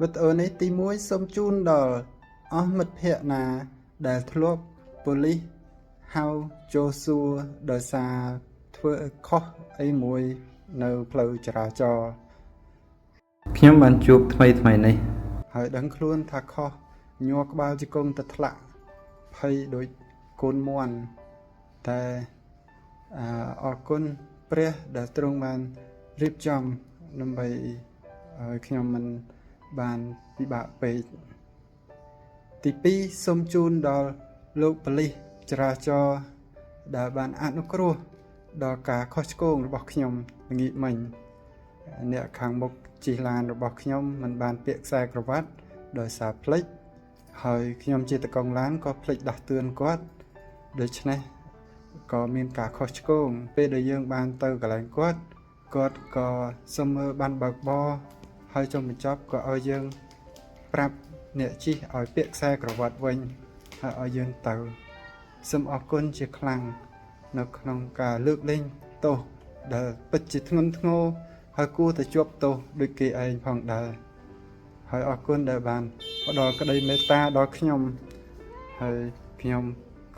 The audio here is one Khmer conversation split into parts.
វីដេអូនេះទី1សូមជូនដល់អស់មិត្តភ័ក្តិណាដែលធ្លាប់ប៉ូលីសហៅចូលសួរដោយសារធ្វើខុសអីមួយនៅផ្លូវចរាចរណ៍ខ្ញុំបានជួបថ្មីថ្មីនេះ ហើយដឹងខ្លួនថាខុសញ័រក្បាលជង្គង់ទៅថ្លាក់ភ័យដូចកូនមន់តែអឺអរគុណព្រះដែលទ្រង់បានរៀបចំដើម្បីឲ្យខ្ញុំមិនបានពិបាកពេកទី2សូមជូនដល់លោកប៉ូលីសចរាចរណ៍ដែលបានអនុគ្រោះដល់ការខុសឆ្គងរបស់ខ្ញុំល្ងាចមិញអ្នកខាងមុខជិះឡានរបស់ខ្ញុំមិនបានពាក់ខ្សែក្រវ៉ាត់ដោយសារភ្លេចហើយខ្ញុំជាតកងឡានក៏ភ្លេចដាស់តឿនគាត់ដូច្នេះក៏មានការខុសឆ្គងពេលដែលយើងបានទៅកន្លែងគាត់គាត់ក៏សុំមើលបានបើកបរហើយចុងបញ្ចប់ក៏ឲ្យយើងប្រាប់អ្នកជិះឲ្យពាក់ខ្សែក្រវ៉ាត់វិញហើយឲ្យយើងទៅសូមអរគុណជាខ្លាំងនៅក្នុងការលើកលែងទោសដែលពិតជាធ្ងន់ធ្ងរហើយគួរតែជាប់ទោសដូចគេឯងផងដែរហើយអរគុណដែលបានផ្ដល់ក្តីមេត្តាដល់ខ្ញុំហើយខ្ញុំ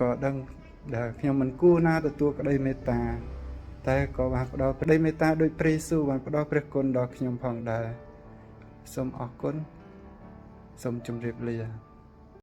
ក៏ដឹងដែលខ្ញុំមិនគួរណាទទួលក្តីមេត្តា តែក៏បានផ្ដល់ក្តីមេត្តាដោយព្រះយេស៊ូវបានផ្ដល់ព្រះគុណដល់ខ្ញុំផងដែរសូមអរគុណសូមជម្រាបលា។